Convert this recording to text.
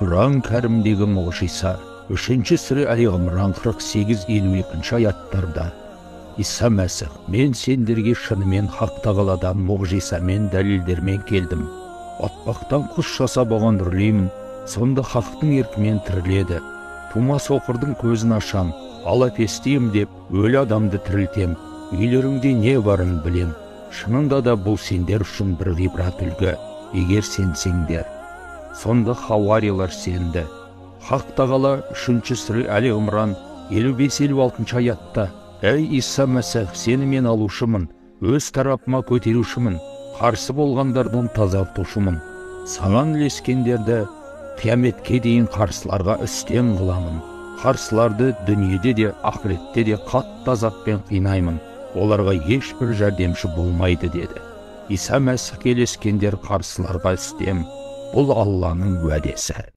Құран Кәрімдегі мұғжиза. 3 сүре Әли Ғымран 48-52 аяттарда Иса Мәсіх, мен сендерге шынымен Хақ Тағаладан мұғжизамен дәлелдермен келдім. Батпақтан құс жасап оған үрлеймін, сонда Хақтың еркімен тіріледі. Тума соқырдың көзін ашам, ала пестеймін деп өлі адамды тірілтем. Үйлеріңде не барын білем. Шынында да бұл сендер үшін бір ғибрат үлгі, егер сенсеңдер. Сонда хауарилар сенді. Хақ Тағала 3 сүре Әли Ғымран 55-56 аятта: Әй Иса Мәсіх, сені мен алушымын, өз тарапыма көтерушімін, қарсы болғандардан тазартушымын. Саған ілескендерді қияметке дейін қарсыларға үстем қыламын. Қарсыларды дүниеде де, ақыретте де қатты азаппен қинаймын. Оларға ешбір жәрдемші болмайды деді. Иса Мәсіхке ілескендер қарсыларға үстем. Бұл Алланың уәдесі.